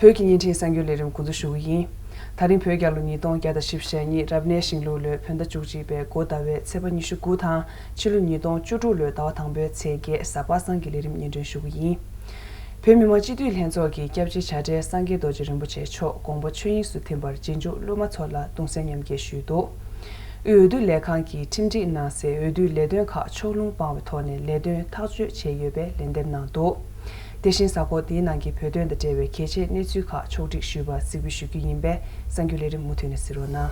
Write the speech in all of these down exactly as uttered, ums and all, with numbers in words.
བོད་ཀྱི་བརྙན་འཕྲིན་གསར་འགྱུར་ལས་རིམ་འགོ་འཛུགས་ཞུ་གི་ཡིན། ད་རིང་བོད་རྒྱལ་ལོ་ཉིས་སྟོང་བརྒྱ་དང་བཞི་བཅུ་ཞེ་གཉིས་རབ་གནས་ཤིང་ལུག་ལོའི་བོད་ཟླ་བཅུ་གཅིག་པའི་འགོ་ཟླ་བའི་ཚེས་པ་ཉི་ཤུ་དགུ་དང་ཕྱི་ལོ་ཉིས་སྟོང་བཅུ་དྲུག་ལོའི་ཟླ་བ་དང་པོའི་ཚེས་བརྒྱད་གཟའ་པ་སངས་ཀྱི་ལས་རིམ་སྙན་སྒྲོན་ཞུ་གི་ཡིན། བོད་མི་མང་སྤྱི་འཐུས་ལྷན་ཚོགས་ཀྱི་སྐྱབས་རྗེ་བྱ་བྲལ་སངས་རྒྱས་རྡོ་རྗེ་རིན་པོ་ཆེ་མཆོག་དགོངས་པ་ཆོས་དབྱིངས་སུ་ཐིམ་པར་རྗེས་འཇུག་སློབ་མ་ཚོ་ལ་གདུང་སེམས་མཉམ་སྐྱེད་ཞུས་འདུག་དབུས་འོས་བསྡུ་ལས་ཁང་གིས་ཁྲིམས་སྒྲིག་གནང་སའི་འོས་བསྡུའི་ལས་དོན་ཁག་ཕྱོགས་ལྷུང་སྤངས་པའི་ཐོག་ནས་ལས་དོན་ཐག་གཅོད་བྱས་ཡོད་པའི་ལན་འདེབས་གནང་འདུག་དེ་བཞིན་གཟའ་འཁོར་འདིའི་ནང་གི་བོད་དོན་དང་འབྲེལ་བའི་གལ་ཆེའི་གནས་ཚུལ་ཁག་ཕྱོགས་སྒྲིག་ཞུས་པ་གཟིགས་འབུལ་ཞུ་རྒྱུ་ཡིན་པས་གསར་འགྱུར་ལས་རིམ་མུ་མཐུད་ནས་གཟིགས་རོགས་གནང་།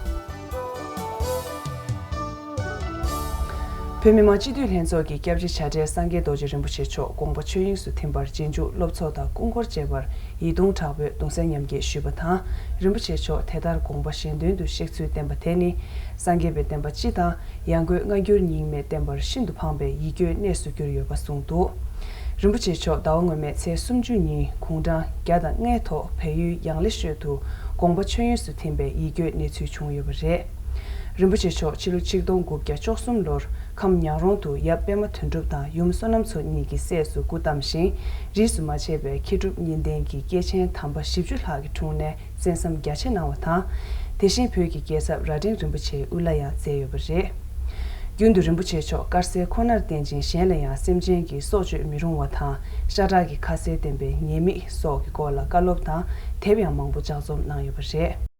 བོད་མི་མང་སྤྱི་འཐུས་ལྷན་ཚོགས་ཀྱི་སྐྱབས་རྗེ་བྱ་བྲལ་སངས་རྒྱས་རྡོ་རྗེ་རིན་པོ་ཆེ་མཆོག་དགོངས་པ་ཆོས་དབྱིངས་སུ་ཐིམ་པར་རྗེས་འཇུག་སློབ་ཚོགས་དང་སྐུ་འཁོར་བཅས་པར་ཡིད་གདུང་དྲག་པོས་གདུང་སེམས་མཉམ་སྐྱེད་ཞུས་པ་དང་། རིན་པོ་ཆེ་མཆོག་དེ་ལྟར་དགོངས་པ་གཞན་དོན་དུ་གཤེགས་ཚུལ་བསྟན་པ་དེ་ནི་སངས་རྒྱས་པའི་བསྟན་པ་སྤྱི་དང་། ཡང་སྒོས་སྔ་འགྱུར་རྙིང་མའི་བསྟན་པར་ཤིན་ཏུ་ཕངས་པའི་ཡིད་སྐྱོའི་གནས་སུ་གྱུར་ཡོད་པ་གསུངས་འདུག་རིན་པོ་ཆེ་མཆོག་ཟླ་བ་སྔོན་མའི་ཚེས་སུམ་ཅུ་ཉིན་དགུང་གྲངས་བརྒྱ་དང་ལྔའི་ཐོག་བལ་ཡུལ་ཡང་ལེ་ཤོད་དུ་དགོངས་པ་ཆོས་དབྱིངས་སུ་ཐིམ་པའི་ཡིད་སྐྱོའི་གནས་ཚུལ་བྱུང་ཡོད་པ་རེད། རིན་པོ་ཆེ་མཆོག་ཕྱི་ལོ་ཆིག་སྟོང་དགུ་བརྒྱ་བཅུ་གསུམ་ལོར་ཁམས་ཉག་རོང་དུ་ཡབ་པད་མ་དོན་གྲུབ་དང་ཡུམ་བསོད་ནམས་མཚོ་གཉིས་ཀྱི་སྲས་སུ་སྐུ་བལྟམས་ཤིང་། རིས་སུ་མ་ཆད་པའི་མཁས་གྲུབ་གཉིས་ལྡན་གྱི་སྐྱེས་ཆེན་དམ་པ་བཞི་བཅུ་ལྷག་གི་དྲུང་ནས། གསན་བསམ་རྒྱ་ཆེ་གནང་བ་དང་། དེ་བཞིན་བོད་ཀྱི་རྒྱལ་ཚབ་རྭ་སྒྲེང་རིན་པོ་ཆེའི་དབུ་བླ་ཡང་མཛད་ཡོད་པ་རེད། རྒྱུན་དུ་རིན་པོ་ཆེ་མཆོག་དཀར་གསལ་ཁོ་ནར་བརྟེན་ཅིང་གཞན་ལ་ཡང་སེམས་ཅན་གྱི་སྲོག་གཅོད་མི་རུང་བ་དང་ཤ་ཁྲག་གི་ཁ་ཟས་བསྟེན་པའི་ཉེས་དམིགས་སོགས་ཀྱི་སྐོར་ལ་བཀའ་སློབ་དང་དེབ་ཡང་མང་པོ་ལྗགས་རྩོམ་གནང་ཡོད་པ་རེད། དབུས་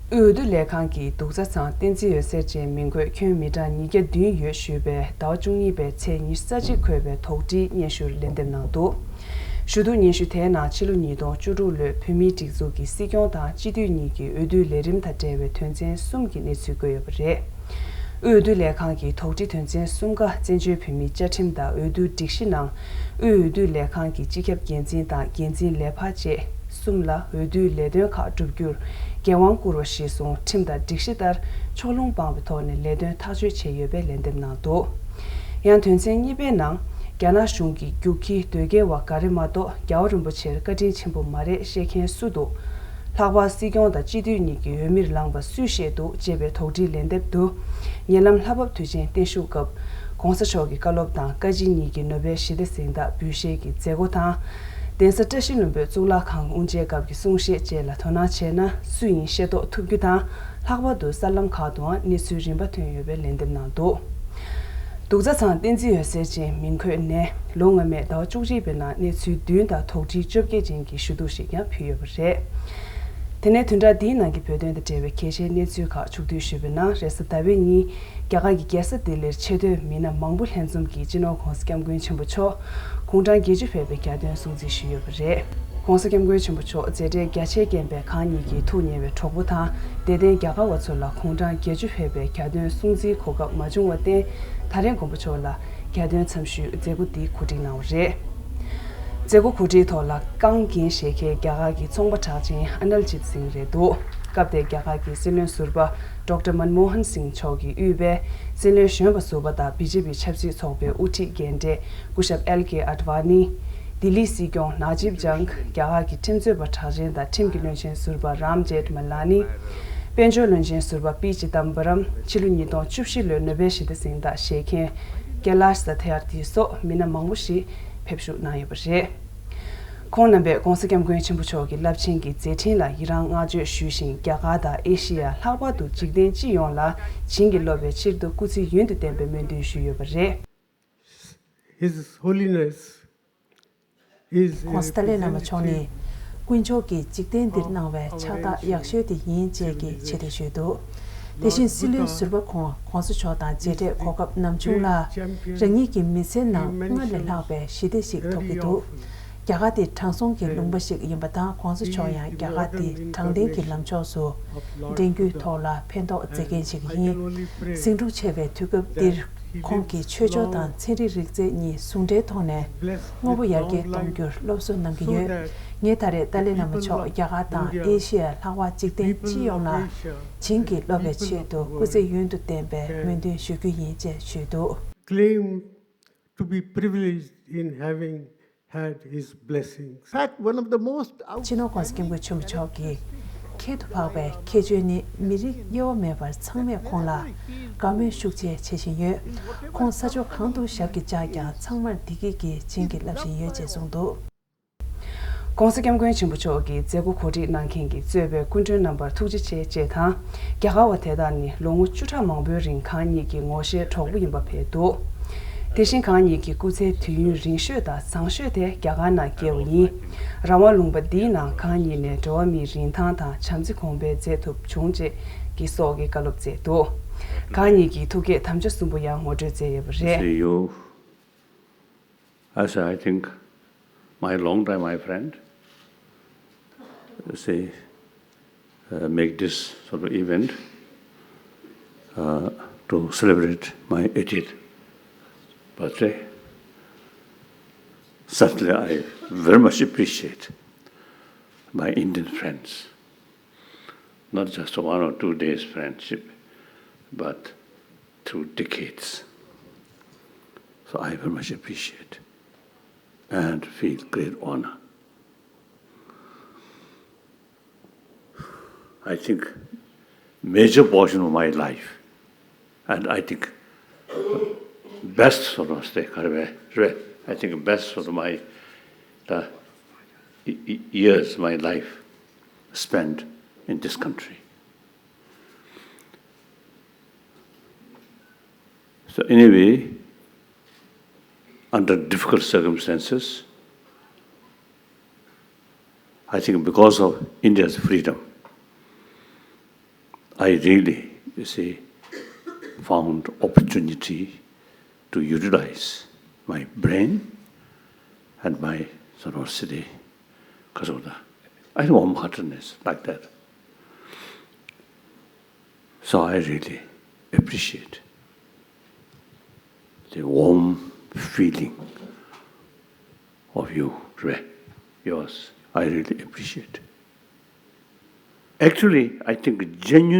འོས་བསྡུ་ལས་ཁང་གིས་དུག་རྩ་ཚང་བསྟན་འཛིན་འོད་ཟེར་ཅན་མིང་འཁོད་ཁྱོན་མི་གྲངས་ཉིས་བརྒྱ་བདུན་ཡོད་ཞུས་པའི་ཟླ་བ་བཅུ་གཉིས་པའི་ཚེས་ཉི་ཤུ་རྩ་གཅིག་འཁོད་པའི་དོགས་འདྲིའི་སྙན་ཞུར་ལན་འདེབས་གནང་འདུག་ཞུ་གཏུག་སྙན་ཞུ་དེའི་ནང་ཕྱི་ལོ་ཉིས་སྟོང་བཅུ་དྲུག་ལོའི་བོད་མིའི་སྒྲིག་འཛུགས་ཀྱི་སྲིད་སྐྱོང་དང་སྤྱི་འཐུས་གཉིས་ཀྱི་འོས་བསྡུའི་ལས་རིམ་དང་འབྲེལ་བའི་དོན་ཚན་གསུམ་གྱི་གནས་ཚུལ་བཀོད་ཡོད་པ་རེད། དབུས་འོས་བསྡུ་ལས་ཁང་གི་དོགས་འདྲི་དོན་ཚན་གསུམ་ཀ་བཙན་བྱོལ་བོད་མིའི་བཅའ་ཁྲིམས་དང་འོས་བསྡུ་སྒྲིག་གཞི་ནང་། དབུས་འོས་བསྡུ་ལས་ཁང་གི་སྤྱི་ཁྱབ་འགན་འཛིན་དང་འགན་འཛིན་ལས་འཕར་བཅས་གསུམ་ལ་འོས་བསྡུའི་ལས་དོན་ཁག་བསྒྲུབ་རྒྱུར་འགན་དབང་བསྐུར་བ་གཞིར་བཟུང་ཁྲིམས་དང་སྒྲིག་གཞི་ལྟར་ཕྱོགས་ལྷུང་སྤངས་པའི་ཐོག་ནས་ལས་དོན་ཐག་གཅོད་བྱས་ཡོད་པའི་ལན་འདེབས་གནང་འདུག་ཡང་དོན་ཚན་གཉིས་པའི་ནང་རྒྱ་ནག་གཞུང་གི་རྒྱུག་ཁྱི་དོལ་རྒྱལ་བ་འགའ་རེ་མ་གཏོགས་རྒྱལ་བ་རིན་པོ་ཆེར་བཀའ་དྲིན་ཆེན་པོ་མ་རེད་བཤད་མཁན་སུ་འདུག་ལྷག་པར་སྲིད་སྐྱོང་དང་སྤྱི་འཐུས་གཉིས་ཀྱི་འོས་མིར་ལངས་པ་སུས་བཤད་འདུག་ཅེས་པའི་དོགས་འདྲིའི་ལན་འདེབས་དུ། ཉེ་ལམ་ལྷ་བབས་དུས་ཆེན་བརྟན་བཞུགས་སྐབས། ༸གོང་ས་མཆོག་གི་བཀའ་སློབ་དང་བཀའ་སྤྱི་གཉིས་ཀྱི་ནོ་བེལ་ཞི་བདེ་གཟེངས་རྟགས་འབུལ་བཞེས་ཀྱི་མཛད་སྒོ་དང་། གདན་ས་བཀྲ་ཤིས་ལྷུན་པོའི་གཙུག་ལག་ཁང་དབུ་འབྱེད་སྐབས་ཀྱི་གསུང་བཤད་བཅས་ལ་དོ་སྣང་བྱས་ན་སུ་ཡིན་ཤེས་རྟོགས་ཐུབ་རྒྱུ་དང་། ལྷག་པར་དུ་གསར་ལམ་ཁག་ཏུའང་གནས་ཚུལ་རིམ་པ་ཐོན་ཡོད་པའི་ལན་འདེབས་གནང་འདུག་དུག་རྩ་ཚང་བསྟན་འཛིན་འོད་ཟེར་ཅན་མིང་འཁོད་ནས་ལོ་སྔ་མའི་ཟླ་བ་བཅུ་གཅིག་པའི་ནང་གནས་ཚུལ་བདུན་དང་དོགས་འདྲི་བཅོ་བརྒྱད་ཅན་གྱི་ཞུ་གཏུག་ཞིག་ཀྱང་ཕུལ་ཡོད་པ་རེད། དེ་ནས་བདུན་ཕྲག་འདིའི་ནང་གི་བོད་དོན་དང་འབྲེལ་བའི་གལ་ཆེའི་གནས་ཚུལ་ཁག་ཕྱོགས་བསྡུས་ཞུས་པ་ན། རེས་གཟའ་ཟླ་བའི་ཉིན་རྒྱ་གར་གྱི་རྒྱལ་ས་ལྡི་ལིར་ཆེས་མཐོའི་མི་སྣ་མང་པོ་ལྷན་འཛོམས་ཀྱིས་སྤྱི་ནོར་༸གོང་ས་༸སྐྱབས་མགོན་ཆེན་པོ་མཆོག་དགུང་གྲངས་བརྒྱད་ཅུ་ཕེབས་པའི་གྱ་སྟོན་སྲུང་བརྩི་ཞུས་ཡོད་པ་རེད། ༸གོང་ས་༸སྐྱབས་མགོན་ཆེན་པོ་མཆོག་མཛད་བྲེལ་རྒྱ་ཆེ་རྐྱེན་པས་གང་ཉིད་ཀྱི་ཐུགས་ཉེ་བའི་གྲོགས་པོ་དང་དད་ལྡན་རྒྱ་གར་བ་ཚོ་ལ་དགུང་གྲངས་བརྒྱད་ཅུ་ཕེབས་པའི་གྱ་སྟོན་སྲུང་བརྩིའི་གོ་སྐབས་མ་བྱུང་བར་བརྟེན། ད་རེས་མགོན་པོ་མཆོག་ལ་གྱ་སྟོན་འཚམས་ཞུའི་མཛད་སྒོ་འདི་གོ་སྒྲིག་གནང་བ་རེད། མཛད་སྒོ་གོ་སྒྲིག་ཐོག་ལ་རྐང་འགན་བཞེས་མཁན་རྒྱ་གར་གྱི་ཚོང་པ་གྲགས་ཅན་ཨ་ནལ་ཇིད་སིང་རེད་འདུག་སྐབས་དེར་རྒྱ་གར་གྱི་སྲིད་བློན་ཟུར་པ་ཌོག་ཊར་མན་མོ་ཧན་སིང་མཆོག་གིས་དབུས་པའི་སྲིད་བློན་གཞོན་པ་ཟུར་པ་དང་བི་ཇེ་པི་ཆབ་སྲིད་ཚོགས་པའི་དབུ་ཁྲིད་རྒན་གྲས་སྐུ་ཞབས་ཨེལ་ཀེ་ཨཌ་ཝཱ་ནི། ལྡི་ལིའི་སྲིད་སྐྱོང་ནཱ་ཇིབ་ཇང་། རྒྱ་གར་གྱི་ཁྲིམས་རྩོད་པ་གྲགས་ཅན་དང་ཁྲིམས་ཀྱི་བློན་ཆེན་ཟུར་པ་རམ་ཇེཐ་མ་ལ་ནི། དཔལ་འབྱོར་བློན་ཆེན་ཟུར་པ་པི་ཅི་དམ་པ་རམ། ཕྱི་ལོ་ཉིས་སྟོང་བཅུ་བཞི་ལོའི་ནོ་བེལ་ཞི་བདེ་གཟེངས་རྟགས་བཞེས་མཁན་ཀེ་ལཱཤ་ས་ཐི་ཨར་ཐི་སོགས་མི་སྣ་མང་པོ་ཞིག་ཕེབས་ཞུགས་གནང་ཡོད་པ་རེད། ཁོང་རྣམ་པས་༸གོང་ས་༸སྐྱབས་མགོན་ཆེན་པོ་མཆོག་གི་རླབས་ཆེན་གྱི་མཛད་འཕྲིན་ལ་ཡི་རངས་བསྔགས་བརྗོད་ཞུས་ཤིང་། རྒྱ་གར་དང་ཨེ་ཤི་ཡ། ལྷག་པར་དུ་འཇིག་རྟེན་སྤྱི་ཡོངས་ལ་བྱིན་གྱིས་རློབ་པའི་ཕྱིར་དུ་སྐུ་ཚེ་ཡུན་དུ་བརྟན་པའི་སྨོན་འདུན་ཞུས་ཡོད་པ་རེད། His Holiness is ༸གོང་ས་ཏཱ་ལའི་བླ་མ་མཆོག་ནི་དཀོན་མཆོག་གིས་འཇིག་རྟེན་འདིར་གནང་བའི་ཕྱག་རྟགས་ཡག་ཤོས་དེ་ཡིན་ཅེས་ཀྱི་ཆེ་བསྟོད་ཞུས་འདུག་དེ་བཞིན་སྲིད་བློན་ཟུར་པ་ཁོང་༸གོང་ས་མཆོག་དང་མཇལ་འཕྲད་གོ་སྐབས་ནམ་བྱུང་ལ་རང་ཉིད་ཀྱི་མི་ཚེའི་ནང་སྔར་ལས་ལྷག་པའི་ཞི་བདེ་ཞིག་ཐོབ་ཀྱི་འདུག་རྒྱ་གར་དེ་དྲང་སྲོང་གི་ལུང་པ་ཞིག་ཡིན་པ་དང་༸གོང་ས་མཆོག་ཡང་རྒྱ་གར་དེ་དྲང་བདེན་གྱི་ལམ་ཕྱོགས་སུ་འདྲེན་རྒྱུའི་ཐོག་ལ་ཕན་ཐོགས་མཛད་མཁན་ཞིག་ཡིན། ཟིང་འཁྲུག་ཆེ་བའི་དུས་སྐབས་འདིར་ཁོང་གིས་ཆོས་ཕྱོགས་དང་ཚན་རིག་རིག་རྩལ་གཉིས་ཟུང་འབྲེལ་ཐོག་ནས་དངོས་པོ་ཡར་རྒྱས་གཏོང་རྒྱུར་སློབ་གསོ་གནང་གི་ཡོད། ངས་ད་རེས་ཏཱ་ལའི་བླ་མ་མཆོག་རྒྱ་གར་དང་ཨེ་ཤི་ཡ། ལྷག་པར་འཇིག་རྟེན་སྤྱི་ཡོངས་ལ་བྱིན་གྱིས་རློབ་པའི་ཆེད་དུ་སྐུ་ཚེ་ཡུན་དུ་བརྟན་པའི་སྨོན་འདུན་ཞུ་རྒྱུ་ཡིན་ཅེས་ཞུས་འདུག Claim to be privileged in having had his blessings. In fact, one of the most out- སྤྱི་ནོར་༸གོང་ས་༸སྐྱབས་མགོན་ཆེན་པོ་མཆོག་གི་ཁྱད་དུ་འཕགས་པའི་ཁྱད་ཆོས་ནི་མི་རིགས་དབྱེ་བ་མེད་པར་ཚང་མས་ཁོང་ལ་དགའ་མོས་ཤུགས་ཆེ་བྱེད་བཞིན་ཡོད། ཁོང་ས་ཕྱོགས་གང་དུ་ཞབས་ཀྱིས་བཅགས་ཀྱང་ཚང་མར་བདེ་སྐྱིད་ཀྱིས་བྱིན་གྱིས་བརླབས་བཞིན་ཡོད་ཅེས་གསུངས་འདུག ༸གོང་ས་༸སྐྱབས་མགོན་ཆེན་པོ་མཆོག་གིས་མཛད་སྒོ་གོ་སྒྲིག་གནང་མཁན་གྱི་གཙོས་པའི་སྐུ་མགྲོན་རྣམ་པར་ཐུགས་རྗེ་ཆེ་ཞེས་དང་། རྒྱ་གར་བ་དེ་དག་ནི་ལོ་ངོ་བཅུ་ཕྲག་མང་པོའི་རིང་གང་ཉིད་ཀྱི་ངོ་ཤེས་གྲོགས་པོ་ཡིན་པ་བས་འདུག་དེ་བཞིན་གང་ཉིད་ཀྱི་སྐུ་ཚེའི་དུས་ཡུན་རིང་ཤོས་དང་བཟང་ཤོས་དེ་རྒྱ་གར་ནང་བསྐྱལ་བ་ཡིན། རང་དབང་ལུང་པ་འདིའི་ནང་གང་ཉིད་ནས་འགྲོ་བ་མིའི་རིན་ཐང་དང་བྱམས་བརྩེ་གོང་འཕེལ་མཛད་ཐུབ་བྱུང་ཅེས་ཀྱི་སོགས་ཀྱི་བཀའ་སློབ་མཛད་འདུག་གང་ཉིད་ཀྱི་ཐུགས་བསྐྱེད་དམ་བཅའ་གསུམ་པོ་ཡང་ངོ་སྤྲོད་མཛད་ཡོད་པ་རེད། See you. As I think my long time my friend, say, uh, make this sort of event uh, to celebrate my eightieth birthday. Certainly, I very much appreciate my Indian friends. Not just one or two days friendship, but through decades. So I very much appreciate and feel great honor. I think major portion of my life, and I think best sort of stay, I think best sort of my the y- y- years, my life spent in this country. So anyway, under difficult circumstances, I think because of India's freedom, I really, you see, found opportunity to utilize my brain and my sort of city, because of the, I think, warm heartedness like that. So I really appreciate the warm feeling of you, Ray. Yours, I really appreciate. Actually, I think genuine